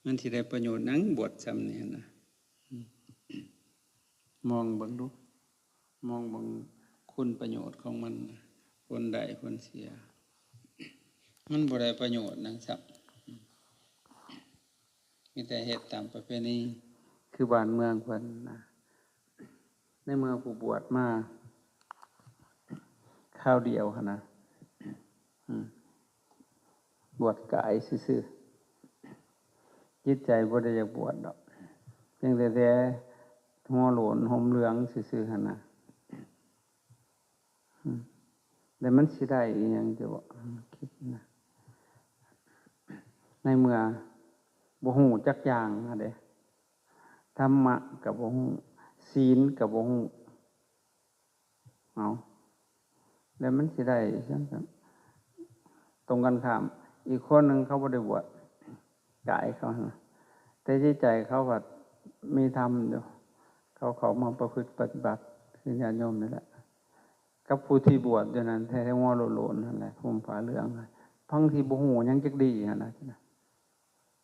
ມັນຊິໄດ້ປະໂຫຍດຫຍັງ ບວດຊ່ຳນີ້ຫັ້ນນະ? ອືມ ມອງເບິ່ງດູ ມອງເບິ່ງຄຸນປະໂຫຍດຂອງມັນນະ, ຜົນໄດ້ຜົນເສຍ ມັນບໍ່ໄດ້ປະໂຫຍດຫຍັງຊ້ຳ. ມີແຕ່ເຮັດຕາມປະເພນີ ຄືບ້ານເມືອງເພິ່ນນະ. ໃນເມື່ອຜູ້ບວດມາຄາວດຽວຫັ້ນນະ ອືມ ບວດກາຍຊື່ໆ ຈິດໃຈບໍ່ໄດ້ຢາກບວດດອກ, ພຽງແຕ່ແຕ່ຫົວໂຫຼນຫົ່ມເຫຼືອງຊື່ໆຫັ້ນນະ. ອືມ ແລ້ວມັນຊິໄດ້ອີ່ຫຍັງຕິບໍ? ອືມ ຄິດນະ ໃນເມື່ອບໍ່ຮູ້ຈັກຢ່າງຫັ້ນເດ້, ທຳມະກໍບໍ່ຮູ້, ສີນກໍບໍ່ຮູ້. ເອົາ ແລ້ວມັນຊິໄດ້ຈັ່ງຊັ້ນ? ຕົງກັນຂ້າມ, ອີກຄົນໜຶ່ງເຂົາບໍ່ໄດ້ບວດ ກາຍເຂົາຫັ້ນນະ ແຕ່ຈິດໃຈເຂົາພັດມີທຳຢູ່, ເຂົາເຂົ້າມາປະພຶດປະຕິບັດຄືຍາດໂຍມນີ້ແຫຼະ ກັບຜູ້ທີ່ບວດຢູ່ນັ້ນ ແທ້ໆ ຫົວໂຫຼນໆຫັ້ນແຫຼະ ຫົ່ມຜ້າເຫຼືອງ ທັງທີ່ບໍ່ຮູ້ຫຍັງຈັກດີ້ຫັ້ນນະ.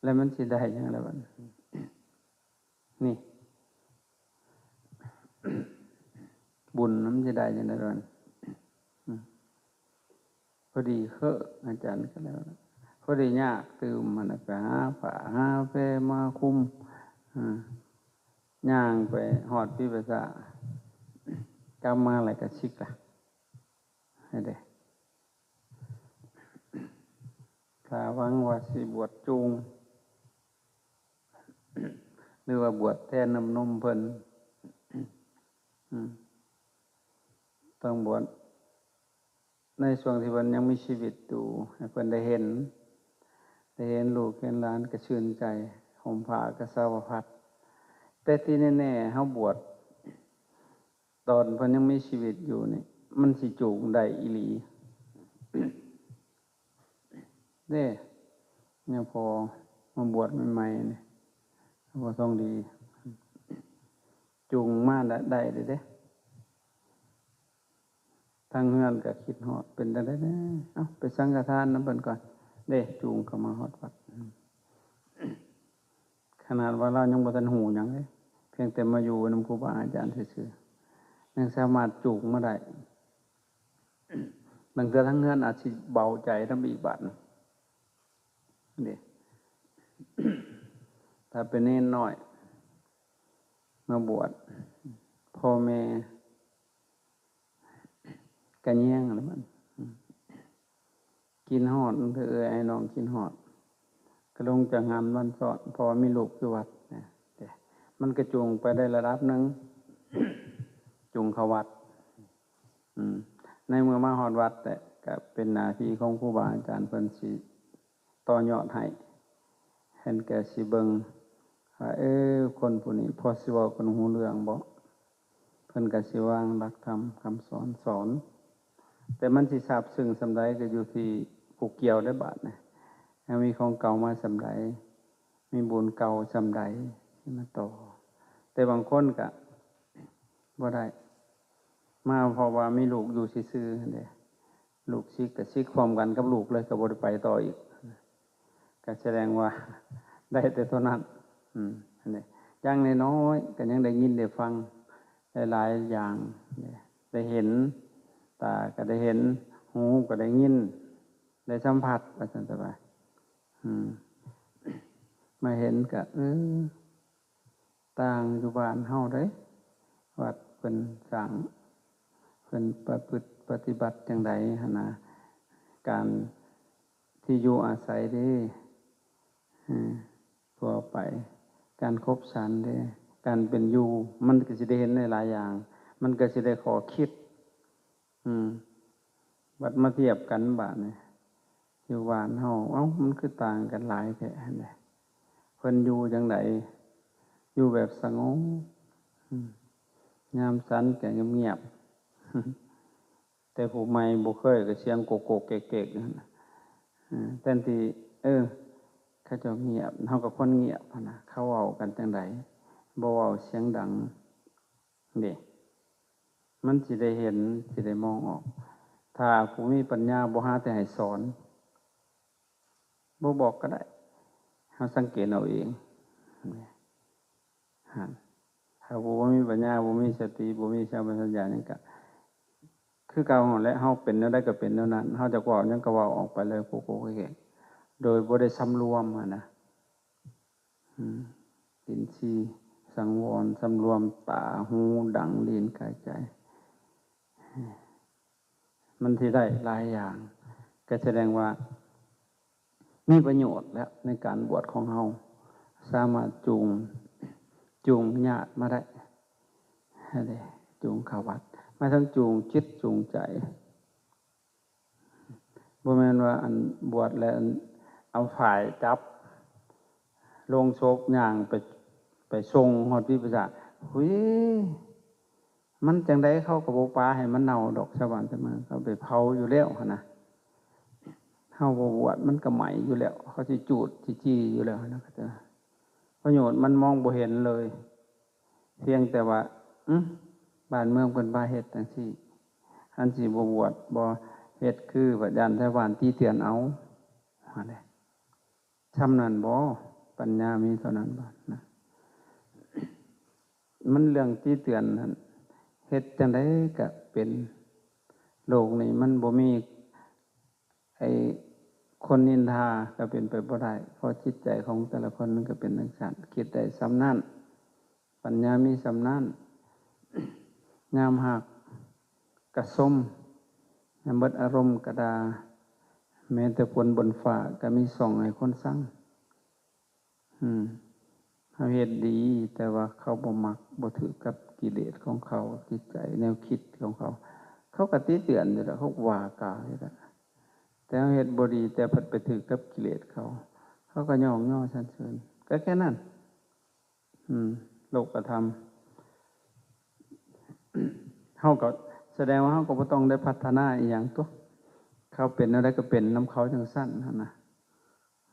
ແລ້ວມັນຊິໄດ້ຫຍັງລະບັດນີ້? ນີ້ ບຸນມັນຊິໄດ້ຈັ່ງໃດລະບັດນີ້? ອືມ ພໍດີເຄີ ອາຈານກໍແລ້ວ ພໍດີຍາກຕື່ມຫັ້ນນະ ໄປຫາຜ້າຫາແພມາຄຸມ ອືມ ຍ່າງໄປຮອດປີປະສາ ກັບມາແລ້ວກໍຊິກລະ ໃຫ້ເດ້. ຖ້າຫວັງວ່າຊິບວດຈູງ ຫຼືວ່າບວດແທນນ້ຳນົມເພິ່ນ ອືມ ຕ້ອງບວດໃນຊ່ວງທີ່ເພິ່ນຍັງມີຊີວິດຢູ່ ໃຫ້ເພິ່ນໄດ້ເຫັນ ໄດ້ເຫັນລູກເຫັນຫຼານກໍຊື່ນໃຈ ຫົ່ມຜ້າກໍສາວະພັດ. ແຕ່ທີ່ແນ່ໆ ເຮົາບວດ ຕອນເພິ່ນຍັງມີຊີວິດຢູ່ນີ້ ມັນຊິຈູງໄດ້ອີ່ຫຼີເດ້. ຍາພໍ່ມາບວດໃໝ່ໆນີ້ ພໍ່ທອງດີ ຈູງມາໄດ້ ໄດ້ເດ້. ທາງເຮືອນກໍຄິດຮອດ ເປັນຈັ່ງໃດແດ່? ເອົ້າ ໄປສັງຄະທານນຳເພິ່ນກ່ອນເດ້ ຈູງເຂົ້າມາຮອດວັດ. ຂະໜາດວ່າລາວຍັງບໍ່ທັນຮູ້ຫຍັງເດ້ ພຽງແຕ່ມາຢູ່ນຳຄູບາອາຈານຊື່ໆ ຍັງສາມາດຈູງມາໄດ້. ບາງເທື່ອທາງເຮືອນອາດຊິເບົາໃຈນຳອີກບາດນີ້ເດ້. ຖ້າເປັນເນນນ້ອຍມາບວດ ພໍ່ແມ່ ກະແຍງລະມັນ ອືມ ກິນຮອດ ເອື້ອຍອ້າຍນ້ອງກິນຮອດ ກະລົງຈາກງານວັນຊ້ອນ ເພາະວ່າມີລູກຢູ່ວັດນະ ມັນກະຈູງໄປໄດ້ລະດັບໜຶ່ງ ຈູງເຂົ້າວັດ. ອືມ ໃນເມື່ອມາຮອດວັດແລ້ວ ກະເປັນໜ້າທີ່ຂອງຄູບາອາຈານ ເພິ່ນຊິຕໍ່ຍອດໃຫ້ ເພິ່ນກະຊິເບິ່ງວ່າ ເອີ ຄົນຜູ້ນີ້ພໍຊິເວົ້າກັນຮູ້ເລື່ອງບໍ່? ເພິ່ນກໍຊິວາງຫຼັກທຳຄຳສອນສອນ ແຕ່ມັນຊິຊາບຊຶ້ງສ່ຳໃດກໍຢູ່ທີ່ຜູ້ກ່ຽວໄດ້ບາດນີ້ ເຮົາມີຂອງເກົ່າມາສ່ຳໃດ ມີບຸນເກົ່າສ່ຳໃດ ຊິມາຕໍ່. ແຕ່ບາງຄົນກໍບໍ່ໄດ້ມາ ເພາະວ່າມີລູກຢູ່ຊື່ໆຫັ້ນເດ້ ລູກສິກກໍສິກພ້ອມກັນກັບລູກເລີຍ ກໍບໍ່ໄດ້ໄປຕໍ່ອີກ ກໍສະແດງວ່າໄດ້ແຕ່ເທົ່ານັ້ນ. ອືມ ອັນນີ້ຢ່າງນ້ອຍໆກໍຍັງໄດ້ຍິນໄດ້ຟັງຫຼາຍໆຢ່າງ ໄດ້ເຫັນ ຕາກໍໄດ້ເຫັນ ຫູກໍໄດ້ຍິນ ໄດ້ສຳຜັດ ວ່າຊັ້ນຊະວ່າ. ອືມ ມາເຫັນກໍ ເອີ ຕ່າງຢູ່ບ້ານເຮົາເດ້ ວັດເພິ່ນສ້າງ ເພິ່ນປະພຶດປະຕິບັດຈັ່ງໃດຫັ້ນນະ ການທີ່ຢູ່ອາໄສເດ້ ເອີ ທົ່ວໄປ ການຄົບສັນເດ້ ການເປັນຢູ່ ມັນກໍຊິໄດ້ເຫັນຫຼາຍໆຢ່າງ ມັນກໍຊິໄດ້ຂໍ້ຄິດ. ອືມ ບັດມາທຽບກັນບາດນີ້ ຢູ່ບ້ານເຮົາ ເອົ້າ ມັນຄືຕ່າງກັນຫຼາຍແທ້ຫັ້ນເດ. ເພິ່ນຢູ່ຈັ່ງໃດ? ຢູ່ແບບສະຫງົບ ອືມ ຍາມສັນກໍງຽບໆ ແຕ່ຜູ້ໃໝ່ບໍ່ເຄີຍກໍສຽງໂກກໆເກກໆ ແທນທີ່ ເອີ ເຂົາເຈົ້າງຽບ ເຮົາກໍຄວນງຽບຫັ້ນນະ. ເຂົາເວົ້າກັນຈັ່ງໃດ? ບໍ່ເວົ້າສຽງດັງເດ. ມັນຊິໄດ້ເຫັນ ຊິໄດ້ມອງອອກ. ຖ້າຜູ້ມີປັນຍາບໍ່ຫາແຕ່ໃຫ້ສອນ ບໍ່ບອກກໍໄດ້ ເຮົາສັງເກດເອົາເອງ. ຫັ້ນ ຖ້າຜູ້ບໍ່ມີປັນຍາ, ບໍ່ມີສະຕິ, ບໍ່ມີສຳປະຊັນຍະຫຍັງກະຄືເກົ່າຫັ້ນແຫຼະ, ເຮົາເປັນແນວໃດກໍເປັນແນວນັ້ນ, ເຮົາຈະເວົ້າຫຍັງກໍເວົ້າອອກໄປເລີຍ ໂກໂກແກກໆ ໂດຍບໍ່ໄດ້ສຳລວມຫັ້ນນະ. ອືມ ອິນຊີສັງວອນ ສຳລວມຕາ, ຫູ, ດັງ, ລີ້ນ, ກາຍ, ໃຈ. ມັນຊິໄດ້ຫຼາຍຢ່າງ, ກໍສະແດງວ່າມີປະໂຫຍດແລ້ວໃນການບວດຂອງເຮົາ, ສາມາດຈູງ, ຈູງຍາດມາໄດ້ ຫັ້ນເດ້, ຈູງເຂົ້າວັດ, ໝາຍເຖິງຈູງຈິດ, ຈູງໃຈ. ບໍ່ແມ່ນວ່າ ອັນ ບວດແລ້ວ ອັນ ເອົາຝ້າຍຈັບໂລງສົບ ຍ່າງໄປ ໄປສົ່ງຮອດວິພາກສາ. ຫຸຍ ມັນຈັ່ງໃດເຂົາກໍບໍ່ປາໃຫ້ມັນເນົ່າດອກ, ຊາວບ້ານຊາວເມືອງເຂົາໄປເຜົາຢູ່ແລ້ວຫັ້ນນະ. ເຮົາບໍ່ບວດມັນກໍໄໝ້ຢູ່ແລ້ວ, ເຂົາຊິຈູດຊິຈີ່ຢູ່ແລ້ວຫັ້ນນະ. ປະໂຫຍດມັນມອງບໍ່ເຫັນເລີຍ. ພຽງແຕ່ວ່າ ອື ບ້ານເມືອງເພິ່ນພາເຮັດຈັ່ງຊີ້, ອັນຊິບໍ່ບວດບໍ່ເຮັດຄືວ່າ ຢ້ານຊາວບ້ານຕິເຕືອນເອົາ ຫັ້ນເດ້. ຊ່ຳນັ້ນບໍ? ປັນຍາມີເທົ່ານັ້ນບໍນະ? ມັນເລື່ອງຕິເຕືອນຫັ້ນ ເຮັດຈັ່ງໃດກະເປັນ. ໂລກນີ້ມັນບໍ່ມີ ໄອ້ຄົນນິນທາກໍເປັນໄປບໍ່ໄດ້, ເພາະຈິດໃຈຂອງແຕ່ລະຄົນມັນກໍເປັນຈັ່ງຊັ້ນ, ຄິດໄດ້ສ່ຳນັ້ນ, ປັນຍາມີສ່ຳນັ້ນ. ຍາມຮັກກໍຊົມ, ຍາມເບິດອາລົມກໍດ່າ, ແມ້ແຕ່ຝົນບົນຟ້າກໍມີຊ່ອງໃຫ້ຄົນຊັງ. ອືມ ເຮົາເຮັດດີ ແຕ່ວ່າເຂົາບໍ່ມັກ, ບໍ່ຖືກກັບກິເລດຂອງເຂົາ, ຈິດໃຈແນວຄິດຂອງເຂົາ, ເຂົາກໍຕິເຕືອນຢູ່ແລ້ວ, ເຂົາກໍວ່າກ່າວຢູ່ແລ້ວ. ແຕ່ເຮົາເຮັດບໍ່ດີ ແຕ່ພັດໄປຖືກກັບກິເລດເຂົາ, ເຂົາກໍຍ້ອງຍໍສັນເສີນ, ກໍແຄ່ນັ້ນ. ອືມ ໂລກະທຳ ເຮົາກໍສະແດງວ່າເຮົາກໍບໍ່ຕ້ອງໄດ້ພັດທະນາອີ່ຫຍັງຕົວະ, ເຂົາເປັນແນວໃດກໍເປັນນຳເຂົາຈັ່ງຊັ້ນຫັ້ນນະ.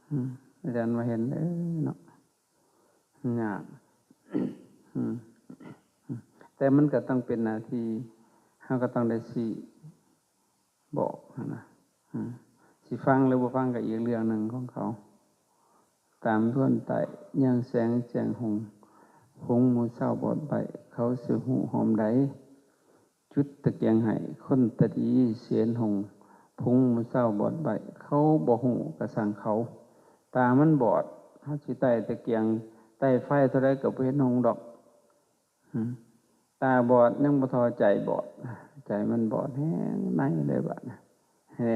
ອືມ ອາຈານວ່າເຫັນເດີເນາະ, ຍາກ. ອືມ ແຕ່ມັນກໍຕ້ອງເປັນໜ້າທີ່, ເຮົາກໍຕ້ອງໄດ້ຊີ້ບອກຫັ້ນນະ. ອືມ ຊິຟັງຫຼືບໍ່ຟັງກໍອີກເລື່ອງໜຶ່ງຂອງເຂົາ. ຕາມທວນໃຕ້ ຍາງແສງແຈ້ງຮຸ່ງ, ຜົງໝູ່ເຊົາບອດໃບ້, ເຂົາຊິຮູ້ຫອມໃດ. ຈຸດຕະກຽງໃຫ້ຄົນຕາດີເສນຮຸ່ງ, ຜົງໝູ່ເຊົາບອດໃບ້, ເຂົາບໍ່ຮູ້ກະຊ່າງເຂົາ. ຕາມັນບອດ, ເຮົາຊິໄຕ້ຕະກຽງ, ໄຕ້ໄຟເທົ່າໃດກໍບໍ່ເຫັນຮຸ່ງດອກ. ຫື ຕາບອດຍັງບໍ່ທໍ່ໃຈບອດ, ໃຈມັນບອດແຮງໃນເລີຍບາດນີ້. ເດ້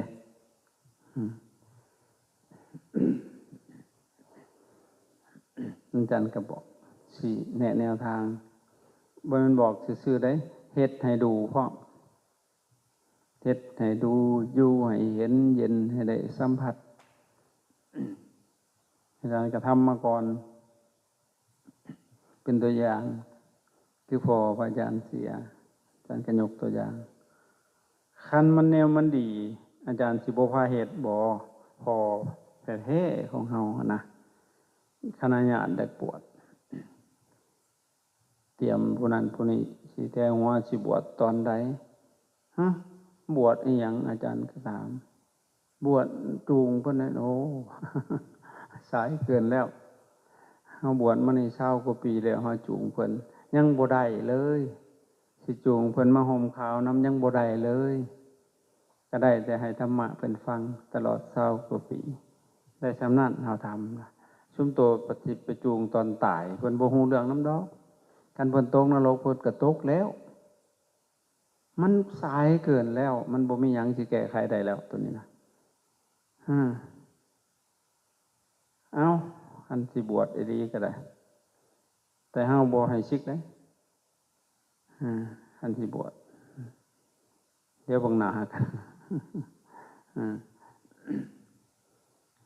ຫື ອາຈານກໍບອກ ຊີ້ແນະແນວທາງ, ບໍ່ແມ່ນບອກຊື່ໆເດ້, ເຮັດໃຫ້ດູພ້ອມ. ເຮັດໃຫ້ດູ, ຢູ່ໃຫ້ເຫັນ, ເຢັນໃຫ້ໄດ້ສຳຜັດ. ອາຈານກະທຳມາກ່ອນ ເປັນຕົວຢ່າງ, ຄືພໍ່ພະອາຈານເສຍ, ອາຈານກະຍົກຕົວຢ່າງ. ຄັນມັນແນວມັນດີ, ອາຈານຊິບໍ່ພາເຮັດບໍ? ພໍ່ແທ້ໆຂອງເຮົາຫັ້ນນະ, ຄະນະຍາດຢາກບວດ. ຕຽມຜູ້ນັ້ນຜູ້ນີ້ ຊິແຕ່ງຫົວ ຊິບວດຕອນໃດ? ຮະ ບວດອີ່ຫຍັງ? ອາຈານກໍຖາມ. ບວດຈູງເພິ່ນນັ້ນ. ໂອ້ ສາຍເກີນແລ້ວ. ເຮົາບວດມານີ້ຊາວກວ່າປີແລ້ວ, ເຮົາຈູງເພິ່ນຍັງບໍ່ໄດ້ເລີຍ. ຊິຈູງເພິ່ນມາຮົ່ມຂາວນຳຍັງບໍ່ໄດ້ເລີຍ. ກໍໄດ້ແຕ່ໃຫ້ທຳມະເພິ່ນຟັງຕະຫຼອດຊາວກວ່າປີ, ໄດ້ສ່ຳນັ້ນເຮົາທຳນະ. ຊຸມໂຕປະຕິ ໄປຈູງຕອນຕາຍ ເພິ່ນບໍ່ຮູ້ເລື່ອງນຳດອກ. ຄັນເພິ່ນຕົກນະລົກ ເພິ່ນກໍຕົກແລ້ວ. ມັນສາຍເກີນແລ້ວ, ມັນບໍ່ມີຫຍັງຊິແກ້ໄຂໄດ້ແລ້ວໂຕນີ້ນະ. ຮະ ເອົ້າ, ຄັນຊິບວດອີ່ຫຼີກໍໄດ້, ແຕ່ເຮົາບໍ່ໃຫ້ສິກເດ້. ອາ ຄັນຊິບວດ ດຽວເບິ່ງໜ້າກັນ. ອາ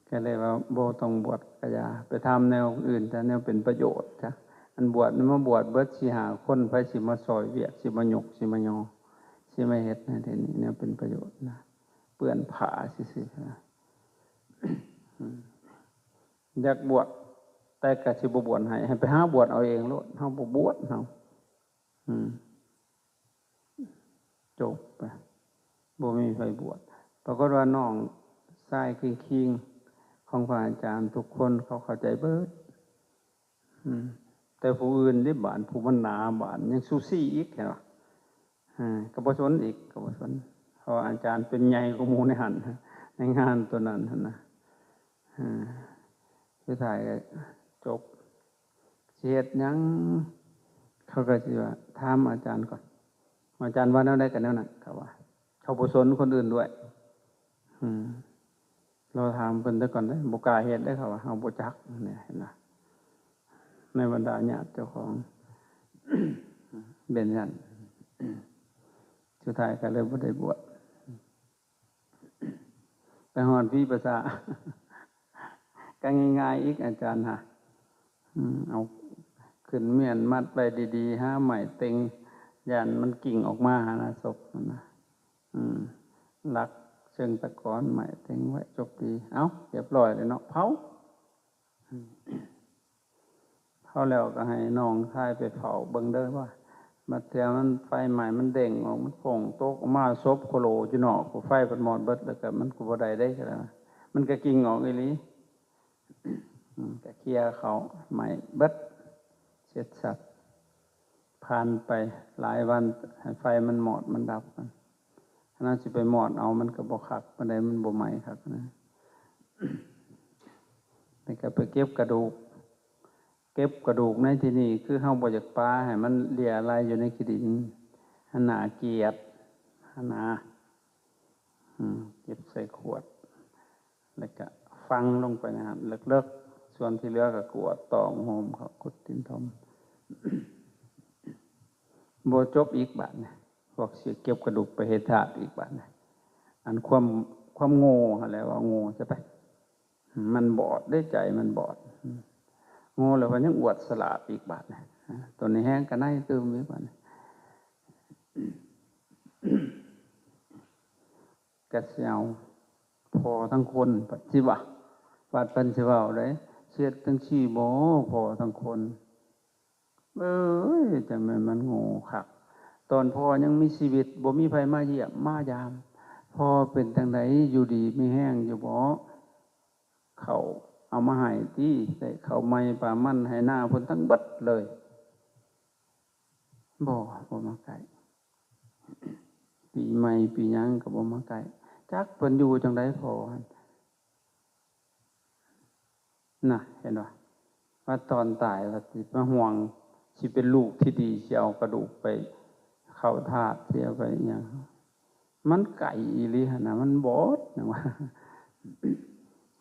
ກໍເລີຍວ່າບໍ່ຕ້ອງບວດກະຢ່າ, ໄປທຳແນວອື່ນຊະ, ແນວເປັນປະໂຫຍດຊະ. ອັນບວດນີ້ມາບວດເບິດສີ່ຫ້າຄົນ, ໃຜຊິມາຊ່ອຍວຽກ, ຊິມາຍົກ, ຊິມາຍໍ, ຊິມາເຮັດໃຫ້ແນວເປັນປະໂຫຍດນະ, ເປື້ອນຜ້າຊື່ໆນະ. ອືມ ຢາກບວດ ແຕ່ກະຊິບໍ່ບວດໃຫ້, ໃຫ້ໄປຫາບວດເອົາເອງໂລດ, ເຮົາບໍ່ບວດເຮົາ. ອືມ ຈົບໄປ, ບໍ່ມີໃຜບວດ. ປາກົດວ່ານ້ອງຊາຍຄີງໆ ຂອງພະອາຈານທຸກຄົນເຂົາເຂົ້າໃຈເບິດ. ອືມ ແຕ່ຜູ້ອື່ນເດ້ບາດ ຜູ້ມັນໜາບາດ ຍັງຊູຊີອີກ ເຫັນບໍ່? ເອີ ກໍບໍ່ສົນອີກ ກໍບໍ່ສົນ ເພາະວ່າອາຈານເປັນໃຫຍ່ກວ່າໝູ່ໃນຫັ້ນ ໃນງານໂຕນັ້ນຫັ້ນນະ. ເອີ ສຸດທ້າຍກໍຈົບ ຊິເຮັດຫຍັງ ເຂົາກໍຊິວ່າ ຖາມອາຈານກ່ອນ ອາຈານວ່າແນວໃດກໍແນວນັ້ນ ເຂົາວ່າ ເຂົາບໍ່ສົນຄົນອື່ນດ້ວຍ. ອືມ ລໍຖາມເພິ່ນແຕ່ກ່ອນເດ້ ບໍ່ກ້າເຮັດເດ້ ເຂົາວ່າ ເຮົາບໍ່ຈັກ ເຫັນບໍ່? ໃນບັນດາຍາດເຈົ້າຂອງ ເປັນຊັ້ນ ສຸດທ້າຍກໍເລີຍບໍ່ໄດ້ບວດ. ໄປຮອດວິປັດສະ ກໍງ່າຍໆອີກ ອາຈານຫາ ອືມ ເອົາຂຶ້ນມ້ຽນມັດໄວ້ດີໆ ຫາໄມ້ເຕັງ ຢ້ານມັນກິ້ງອອກມາຫັ້ນນະ ສົບຫັ້ນນະ. ອືມ ຫຼັກເຊີງຕະກອນ ໄມ້ເຕັງໄວ້ ຈົບດີ ເອົ້າ ຮຽບຮ້ອຍແລ້ວເນາະ ເຜົາ. ເຜົາແລ້ວກໍໃຫ້ນ້ອງຊາຍໄປເຝົ້າເບິ່ງເດີວ່າ ບາດເທື່ອມັນໄຟໄໝ້ ມັນເດ້ງອອກ ມັນຟອງຕົກອອກມາ ສົບໂຄໂລຢູ່ນອກ ໄຟເພິ່ນມອດເບິດ ແລ້ວກໍມັນກໍບໍ່ໄດ້ເດ້ ມັນກໍກິ້ງອອກອີ່ຫຼີ. ອືມ ກໍເຄຍເຂົ້າໄໝ້ເບິດ ເສັດສັບ. ຜ່ານໄປຫຼາຍວັນ ໃຫ້ໄຟມັນມອດມັນດັບ ຄັນເຮົາຊິໄປມອດເອົາ ມັນກໍບໍ່ຄັກປານໃດ ມັນບໍ່ໄໝ້ຄັກນະ. ແລ້ວກໍໄປເກັບກະດູກ ເກັບກະດູກໃນທີ່ນີ້ ຄືເຮົາບໍ່ຢາກປະໃຫ້ມັນເລຍລາຍຢູ່ໃນຂີ້ດິນ ຫັ້ນໜ້າເກຍດ ຫັ້ນນະ. ອືມ ເກັບໃສ່ຂວດ ແລ້ວກະຝັງລົງໄປໃນຫັ້ນເລິກໆ ສ່ວນທີ່ເຫຼືອກໍກວາດຕອມໂຮມເຂົາ ຂຸດດິນຖົມ. ບໍ່ຈົບອີກບາດນີ້ ພວກຊິເກັບກະດູກໄປເຮັດທາດອີກບາດນີ້. ອັນຄວາມ ຄວາມໂງ່ຫັ້ນແຫຼະ ເວົ້າໂງ່ຊະໄປ ມັນບອດເດ້ ໃຈມັນບອດ ໂງ່ແລ້ວເພິ່ນຍັງອວດສະຫຼາດອີກບາດນີ້. ຕົວນີ້ແຮງກະໄນຕື່ມອີກບາດນີ້. ກະຊິເອົາພໍ່ທັງຄົນ ປະຕິບັດ ວັດເພິ່ນຊິເວົ້າເດ້ ຊິເຮັດຈັ່ງຊີ້ບໍ່ ພໍ່ທັງຄົນ. ເອີຍ ຈັ່ງແມ່ນມັນໂງ່ຄັກ ຕອນພໍ່ຍັງມີຊີວິດ ບໍ່ມີໃຜມາຢ້ຽມມາຢາມ ພໍ່ເປັນຈັ່ງໃດ ຢູ່ດີມີແຮງຢູ່ບໍ່? ເຂົ້າເອົາມາໃຫ້ຕິ ໄດ້ເຂົ້າໃໝ່ປາມັນ ໄຮ່ນາເພິ່ນທັງເບິດເລີຍ. ບໍ່ ບໍ່ມາໃກ້ ປີໃໝ່ປີຫຍັງກໍບໍ່ມາໃກ້ ຈັກເພິ່ນຢູ່ຈັ່ງໃດພໍ່ຫັ້ນ. ນະ ເຫັນບໍ່? ວ່າຕອນຕາຍວ່າຊິມາຫ່ວງ ຊິເປັນລູກທີ່ດີ ຊິເອົາກະດູກໄປເຂົ້າທາດ ຊິເອົາໄປຫຍັງ ມັນໄກອີ່ຫຼີຫັ້ນນະ ມັນບອດ ຫຍັງວ່າ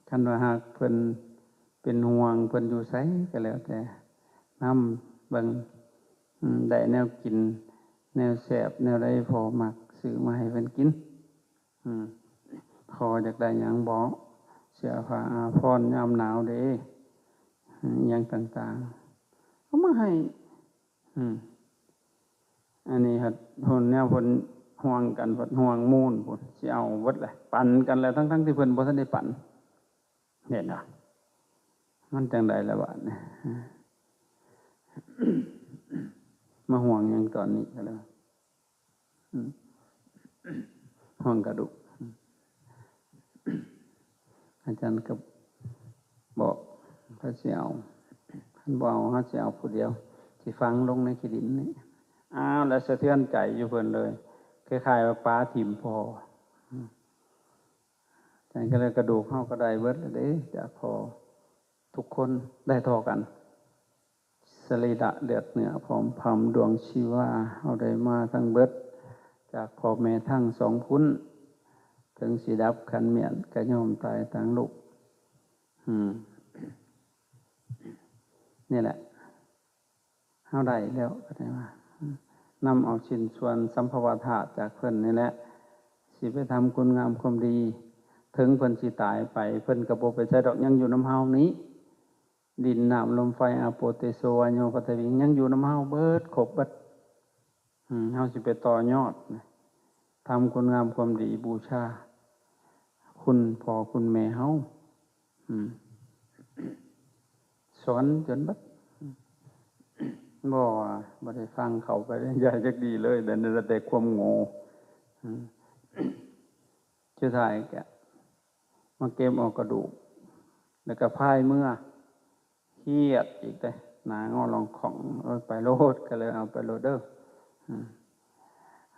ຄັນວ່າຫາກເພິ່ນເປັນຫ່ວງ ເພິ່ນຢູ່ໃສກໍແລ້ວແຕ່ ນຳເບິ່ງ ອືມ ໄດ້ແນວກິນ ແນວແຊບ ແນວໃດພໍມັກ ຊື້ມາໃຫ້ເພິ່ນກິນ. ອືມ ພໍ່ຢາກໄດ້ຫຍັງບໍ? ເສື້ອຜ້າອາພອນຍາມໜາວເດ້ ອີ່ຫຍັງຕ່າງໆ ເອົາມາໃຫ້. ອືມ ອັນນີ້ຫັ້ນ ເພິ່ນ ແນວເພິ່ນຫ່ວງກັນ ເພິ່ນຫ່ວງມູນພຸ້ນ ຊິເອົາເບິດແຫຼະ ປັນກັນແລ້ວ ທັງໆທີ່ເພິ່ນບໍ່ທັນໄດ້ປັນ. ເຫັນບໍ່? ມັນຈັ່ງໃດລະບາດນີ້ ມາຫ່ວງຫຍັງຕອນນີ້ກໍແລ້ວ ອືມ ຫ່ວງກະດູກ. ອາຈານກໍບອກ ເຂົາຊິເອົາ ຄັນບໍ່ເອົາ ເຮົາຊິເອົາຜູ້ດຽວ ຊິຝັງລົງໃນຂີ້ດິນນີ້. ອ້າວ ແລ້ວສະເທືອນໃຈຢູ່ເພິ່ນເລີຍ ຄ້າຍໆວ່າປາຖິ້ມພໍ່. ອືມ ຈັ່ງໃດກໍແລ້ວ ກະດູກເຮົາກໍໄດ້ເບິດແລ້ວເດ້ ຈາກພໍ່ ທຸກຄົນໄດ້ທໍ່ກັນ ສະລີລະເລືອດເນື້ອພ້ອມພຳ ດວງຊີວາເຮົາໄດ້ມາທັງເບິດ ຈາກພໍ່ແມ່ທັງສອງພຸ້ນ ເຖິງຊິດັບຂັນມ້ຽນ ກໍຍອມຕາຍຕ່າງລູກ. ອືມ ນີ້ແຫຼະ ເຮົາໄດ້ແລ້ວ ກໍໄດ້ວ່າ ນຳເອົາຊິ້ນສ່ວນສຳພະວະທາດຈາກເພິ່ນນີ້ແຫຼະ ຊິໄປທຳຄຸນງາມຄວາມດີ ເຖິງເພິ່ນຊິຕາຍໄປ ເພິ່ນກໍບໍ່ໄປໃສດອກ ຍັງຢູ່ນຳເຮົານີ້ ດິນ ນ້ຳ ລົມ ໄຟ ອາໂປ ເຕໂຊ ວາໂຍ ປະທະວິງ ຍັງຢູ່ນຳເຮົາເບິດ ຄົບເບິດ. ອືມ ເຮົາຊິໄປຕໍ່ຍອດ ທຳຄຸນງາມຄວາມດີ ບູຊາຄຸນພໍ່ຄຸນແມ່ເຮົາ. ອືມ ສອນຈົນເບິດ ບໍ່ ບໍ່ໄດ້ຟັງເຂົ້າໄປຢາກຈັກດີເລີຍ ໄດ້ແຕ່ຄວາມໂງ່. ອືມ ສຸດທ້າຍກະມາເກັບເອົາກະດູກ ແລ້ວກໍພາຍເມືອ ຄຽດອີກເດ້ ໜ້າງໍລອງຂອງ ເອີ ໄປໂລດ ກໍເລີຍເອົາໄປໂລດເດີ ອືມ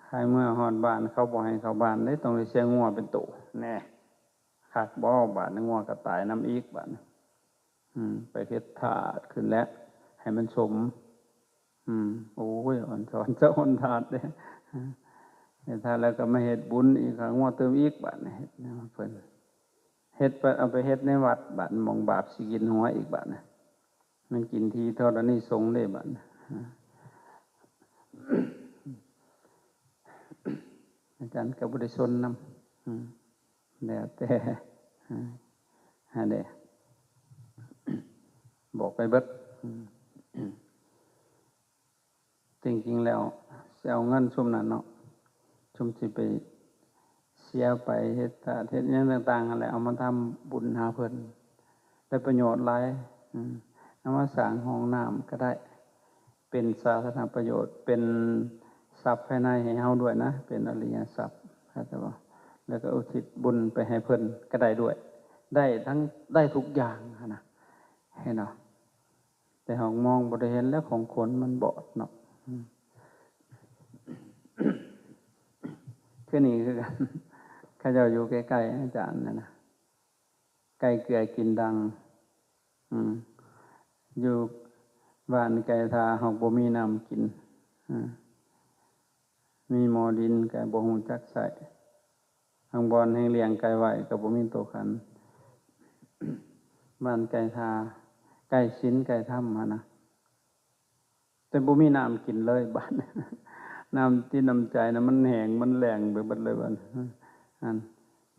ພາຍເມືອຮອດບ້ານ ເຂົາບໍ່ໃຫ້ເຂົ້າບ້ານເດ້ ຕ້ອງໄດ້ເສຍງົວເປັນໂຕ ແນ່ ຄັກບໍ່ ບາດນີ້ ງົວກໍຕາຍນຳອີກ ບາດນີ້ ອືມ ໄປເຮັດທາດຂຶ້ນແລ້ວ ໃຫ້ມັນສົມ ອືມ ໂອ້ຍ ອ່ອນຊອນສະອອນທາດເດ້ ເຮັດທາດແລ້ວກໍມາເຮັດບຸນອີກ ຫາງົວຕື່ມອີກ ບາດນີ້ ເຮັດແນວເພິ່ນ ເຮັດໄປ ເອົາໄປເຮັດໃນວັດ ບາດໝ່ອງບາບຊິກິນຫົວອີກ ບາດນີ້ ມັນກິນທີ່ທໍລະນີສົງເດ້ ບາດນີ້ ອາຈານກໍບໍ່ໄດ້ສົນນຳ ອືມ ແລ້ວແຕ່ ຫັ້ນແຫຼະ ບອກໄປເບິດ ຈິງໆແລ້ວ ຊິເອົາເງິນຊຸມນັ້ນເນາະ ຊຸມຊິໄປເສຍໄປເຮັດທາດເຮັດຫຍັງຕ່າງໆຫັ້ນແຫຼະ ເອົາມາທຳບຸນຫາເພິ່ນ ໄດ້ປະໂຫຍດຫຼາຍ ອືມ ເອົາມາສ້າງຫ້ອງນ້ຳກໍໄດ້ ເປັນສາທາລະນະປະໂຫຍດ ເປັນຊັບພາຍໃນໃຫ້ເຮົາດ້ວຍນະ ເປັນອະລິຍະຊັບ ເຂົ້າໃຈບໍ່? ແລ້ວກໍອຸທິດບຸນໄປໃຫ້ເພິ່ນກໍໄດ້ດ້ວຍ ໄດ້ທັງ ໄດ້ທຸກຢ່າງຫັ້ນນະ ເຫັນບໍ່? ແຕ່ເຮົາມອງບໍ່ໄດ້ເຫັນແລ້ວ ຂອງຄົນມັນບອດເນາະ ອືມ ຄືນີ້ຄືກັນ ເຂົາເຈົ້າຢູ່ໃກ້ໆອາຈານນັ້ນນະ ໄກ່ເກືອກິນດັງ ອືມ ຢູ່ບ້ານໄກ່ທາ ເຮົາບໍ່ມີນ້ຳກິນ ອືມ ມີໝໍ້ດິນກໍບໍ່ຮູ້ຈັກໃຊ້ ທາງບ່ອນແຫ່ງລ້ຽງໄກ່ໄວ້ກໍບໍ່ມີໂຕຂັນ ບ້ານໄກ່ທາ ໃກ້ສິນໃກ້ທຳຫັ້ນນະ ແຕ່ບໍ່ມີນ້ຳກິນເລີຍ ບາດ ນ້ຳຈິດນ້ຳໃຈນະ ມັນແຫ້ງ ມັນແລ້ງໄປເບິດເລີຍ ບາດ ອັນ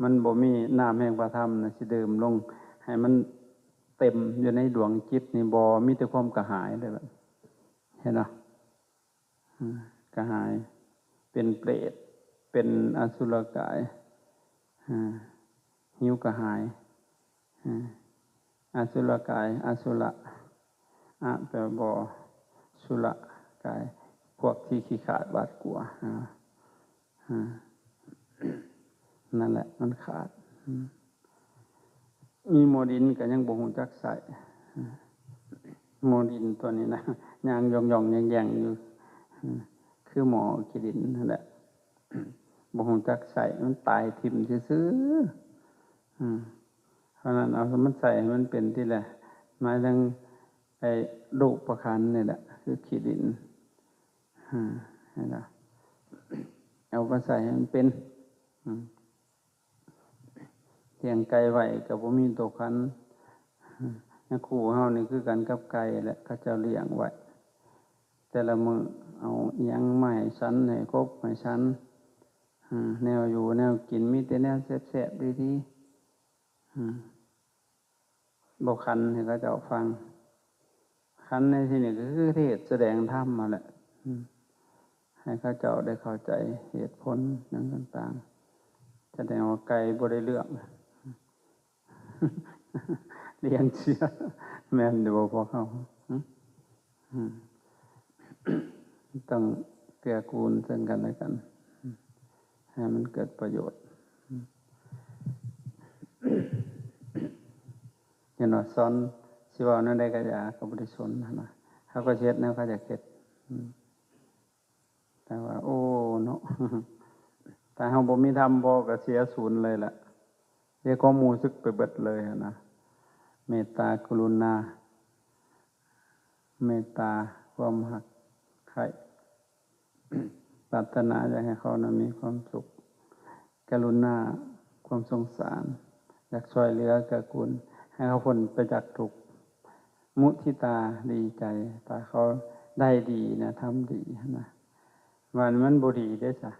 ມັນບໍ່ມີນ້ຳແຫ່ງພະທຳນະ ຊິດື່ມລົງໃຫ້ມັນເຕັມຢູ່ໃນດວງຈິດນີ້ບໍ່ ມີແຕ່ຄວາມກະຫາຍເລີຍ ບາດ ເຫັນບໍ່? ອາ ກະຫາຍ ເປັນເປຣດ ເປັນອະສຸລະກາຍ ອາ ຫິວກະຫາຍ ອາ ອະສຸລະກາຍ ອະສຸລະ ອະ ແປວ່າບໍ່ ສຸລະກາຍ ພວກທີ່ຂີ້ຂາດຫວາດກົວ ອາ ອາ ນັ້ນແຫຼະ ມັນຂາດ ອາ ມີໝໍ້ດິນກໍຍັງບໍ່ຮູ້ຈັກໃຊ້ ໝໍ້ດິນຕົວນີ້ນະ ຍ່າງຢ່ອງໆແຍ່ງໆຢູ່ ຄືໝໍ້ຂີ້ດິນຫັ້ນແຫຼະ ບໍ່ຮູ້ຈັກໃຊ້ ມັນຕາຍຖິ້ມຊື່ໆ ເພາະນັ້ນເອົາມັນໃສ່ໃຫ້ມັນເປັນຕິລະ ໝາຍເຖິງໄອ້ຮູບປະຄັນນີ້ແຫຼະ ຄືຂີ້ດິນ ເຫັນບໍ່ ເອົາມາໃສ່ໃຫ້ມັນເປັນ ອືມ ລ້ຽງໄກ່ໄວ້ກໍບໍ່ມີໂຕຂັນ ອາ ຍາຄູ່ເຮົານີ້ຄືກັນກັບໄກ່ແຫຼະ ເຂົາເຈົ້າລ້ຽງໄວ້ ແຕ່ລະມື້ເອົາອີ່ຫຍັງມາໃຫ້ສັນ ໃຫ້ກົບໃຫ້ສັນ ອາ ແນວຢູ່ແນວກິນ ມີແຕ່ແນວແຊບໆດີໆ ອາ ບໍ່ຂັນໃຫ້ເຂົາເຈົ້າຟັງ ຂັນໃນທີ່ນີ້ກໍຄືເທດສະແດງທຳຫັ້ນແຫຼະ ອືມ ໃຫ້ເຂົາເຈົ້າໄດ້ເຂົ້າໃຈເຫດຜົນຫຍັງຕ່າງໆ ສະແດງວ່າໄກ່ບໍ່ໄດ້ເລື່ອງ ລ້ຽງເສຍ ແມ່ນຢູ່ບໍ່ພວກເຮົາ? ອືມ ຕ້ອງເກື້ອກູນເຊິ່ງກັນແລະກັນ ໃຫ້ມັນເກີດປະໂຫຍດ ເຫັນວ່າສອນ ຊິເວົ້າແນວໃດກໍຢ່າ ກໍບໍ່ໄດ້ສົນຫັ້ນນະ ເຂົາກໍຊິເຮັດແນວເຂົາຢາກເຮັດ ອືມ ແຕ່ວ່າ ໂອ້ ເນາະ ຖ້າເຮົາບໍ່ມີທຳພໍກໍເສຍສູນເລີຍລະ ເສຍຄວາມຮູ້ສຶກໄປເບິດເລີຍຫັ້ນນະ ເມດຕາ ກະລຸນາ ເມດຕາ ຄວາມຮັກໃຄ່ ປາດຖະໜາຢາກໃຫ້ເຂົານັ້ນມີຄວາມສຸກ ກະລຸນາ ຄວາມສົງສານ ຢາກຊ່ວຍເຫຼືອເກື້ອກູນໃຫ້ເຂົາພົ້ນໄປຈາກທຸກ ມຸທິຕາ ດີໃຈ ຖ້າເຂົາໄດ້ດີນະ ທຳດີຫັ້ນນະ ວ່າມັນບໍ່ດີເດ້ຊະ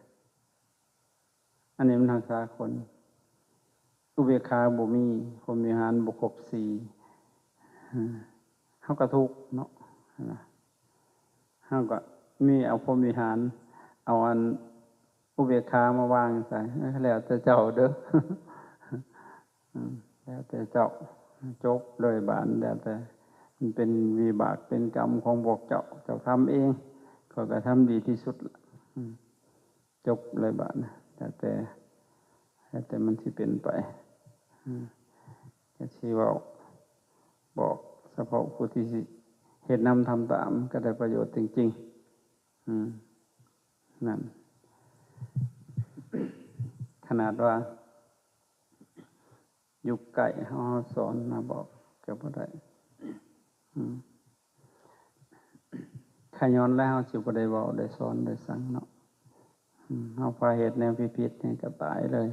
ອັນນີ້ມັນຮັກສາຄົນ ອຸເບກຂາບໍ່ມີ ພົມວິຫານບໍ່ຄົບສີ່ ເຮົາກໍທຸກເນາະ ເຮົາກໍມີເອົາພົມວິຫານ ເອົາອັນອຸເບກຂາມາວາງໃສ່ ແລ້ວແຕ່ເຈົ້າເດີ ແລ້ວແຕ່ເຈົ້າ ຈົບເລີຍບາດ ແລ້ວແຕ່ ມັນເປັນວິບາກເປັນກຳຂອງພວກເຈົ້າ ເຈົ້າທຳເອງ ຂ້ອຍກໍທຳດີທີ່ສຸດລະ ຈົບເລີຍບາດ ແລ້ວແຕ່ ແລ້ວແຕ່ມັນຊິເປັນໄປ ຈະຊິເວົ້າ ບອກສະເພາະຜູ້ທີ່ຊິເຮັດນຳ ທຳຕາມ ກໍໄດ້ປະໂຫຍດຈິງໆ. ອືມ ນັ້ນ ຂະໜາດວ່າຢູ່ໃກ້ເຮົາ ເຮົາສອນມາບອກກໍບໍ່ໄດ້. ອືມ ຂະຍ້ອນແລ້ວເຮົາຊິບໍ່ໄດ້ເວົ້າ ໄດ້ສອນ ໄດ້ສັ່ງເນາະ. ອືມ ເຮົາພາເຮັດແນວຜິດໆ ນີ້ກໍຕາຍເລີຍ.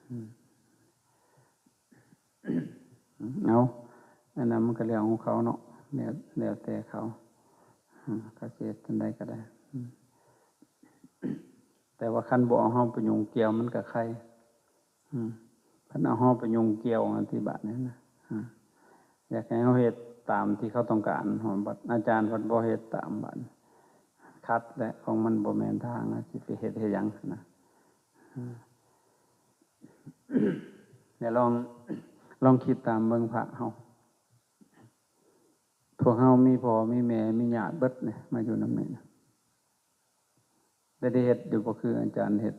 ອືມ ເອົາ ອັນນັ້ນມັນກໍເລື່ອງຂອງເຂົາເນາະ ແລ້ວ ແລ້ວແຕ່ເຂົາ. ອືມ ເຂົາຊິເຮັດຈັ່ງໃດກໍໄດ້. ອືມ ແຕ່ວ່າຄັນບໍ່ເອົາເຮົາໄປຫຍຸ້ງກ່ຽວມັນກໍໄຄ. ອືມ ເພິ່ນເອົາເຮົາໄປຫຍຸ້ງກ່ຽວອັນທີ່ບາດນີ້ນະ. ອືມ ຢາກໃຫ້ເຮົາເຮັດຕາມທີ່ເຂົາຕ້ອງການ ບັດອາຈານເພິ່ນບໍ່ເຮັດຕາມ ບາດຂັດແຫຼະ ຂອງມັນບໍ່ແມ່ນທາງ ຊິໄປເຮັດເຮັດຫຍັງນະ. ອືມ ແລະລອງ ລອງຄິດຕາມເບິ່ງພະເຮົາ ພວກເຮົາມີພໍ່ມີແມ່ ມີຍາດເບິດນີ້ ມາຢູ່ນຳນີ້ນະ. ໄດ້ ໄດ້ເຮັດຢູ່ບໍ່ຄືອາຈານເຮັດ?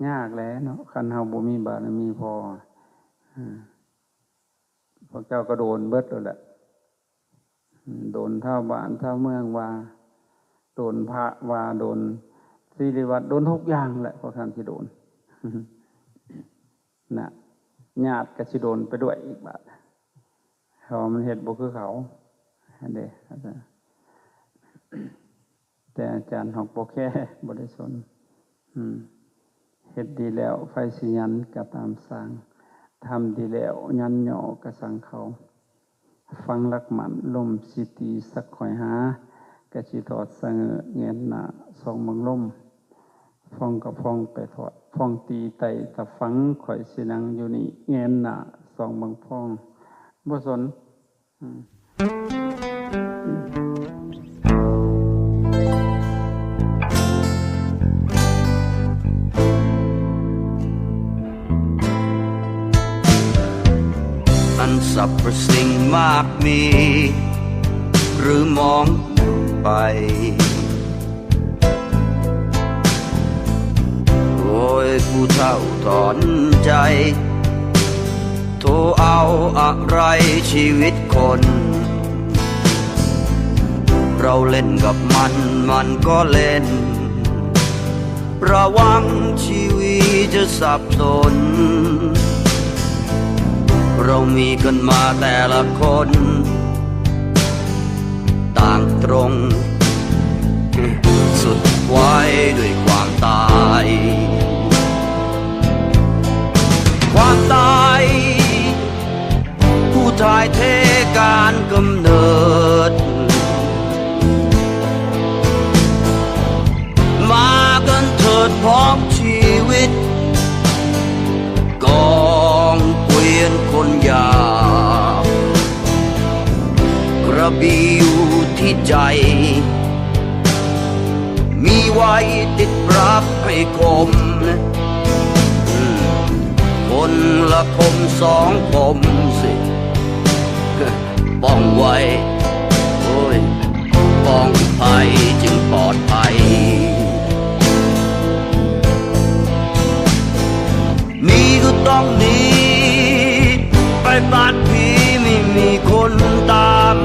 ຍາກແຫຼະເນາະ ຄັນເຮົາບໍ່ມີບາລະມີພໍ່. ອືມ ພວກເຈົ້າກໍໂດນເບິດໂລດແຫຼະ. ອືມ ໂດນຊາວບ້ານຊາວເມືອງວ່າ ໂດນພະວ່າ ໂດນສິລິວັດ ໂດນທຸກຢ່າງແຫຼະ ພວກທ່ານຊິໂດນ. ນະ ຍາດກໍຊິໂດນໄປດ້ວຍອີກບາດ ເພາະວ່າມັນເຮັດບໍ່ຄືເຂົາຫັ້ນເດ້. ແຕ່ອາຈານຮອກບໍ່ແຄ ບໍ່ໄດ້ສົນ. ອືມ ເຮັດດີແລ້ວໃຜຊິຫຍັນກໍຕາມຊ່າງ ທຳດີແລ້ວຫຍັນຍໍກໍຊ່າງເຂົາ. ຟັງຫຼັກໝັ້ນ ລົມຊິຕີສັກຂ້ອຍຫາ ກະຊິທອດສະເຫງື້ອແງນໜ້າສ່ອງເບິ່ງລົມ ຟອງກະຟອງໄປທອດ ຟອງຕີໄຕ້ຕາຝັ່ງ ຂ້ອຍຊິນັ່ງຢູ່ນີ້ແງນໜ້າສ່ອງເບິ່ງຟອງ. ບໍ່ສົນ. ອືມ ອັນສັບພະສິ່ງມາກມີ ຫຼືມອງໄປ ໂອ້ຍ ຜູ້ເຖົ້າຖອນໃຈ ໂທເອົາອະໄລຊີວິດຄົນ ເຮົາເຫຼັ້ນກັບມັນ ມັນກໍເຫຼັ້ນ ລະວັງຊີວິດຈະສັບສົນ ເຮົາມີກັນມາແຕ່ລະຄົນ ຕ່າງຕົງ ສຸດໄວດ້ວຍຄວາມຕາຍ ຄວາມຕາຍ ຜູ້ຖ່າຍເທການກຳເນີດ ມາກັນເທີດພ້ອມຊີວິດ ກອງກວຽນຄົນຢາກ ກະບີຢູ່ທີ່ໃຈ ມີໄວ້ຕິດປຣັບໃຫ້ຄົມ ຄົນລະຄົມສອງຄົມຊິ ປ້ອງໄວ້ ໂອ້ຍ ປ້ອງໄພຈຶ່ງປອດໄພ ໜີກໍຕ້ອງໜີ ໄປປາດຜີ ໄມ່ມີຄົນຕາມ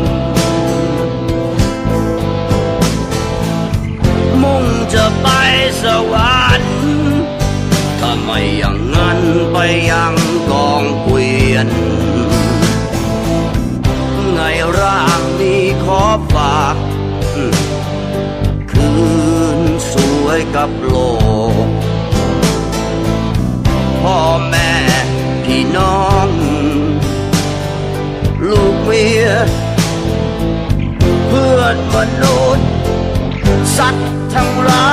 ມຸ່ງຈະໄປສະຫວັນ ຖ້າໄມ່ຢ່າງນັ້ນໄປຍັງກອງກວຽນ ໃນຮ່າງນີ້ຂໍຝາກ ຄືນສວຍກັບໂລກ ພໍ່ແມ່ພີ່ນ້ອງ ລູກເມຍ ເພື່ອນມະນຸດ ສັດທັງຫຼາ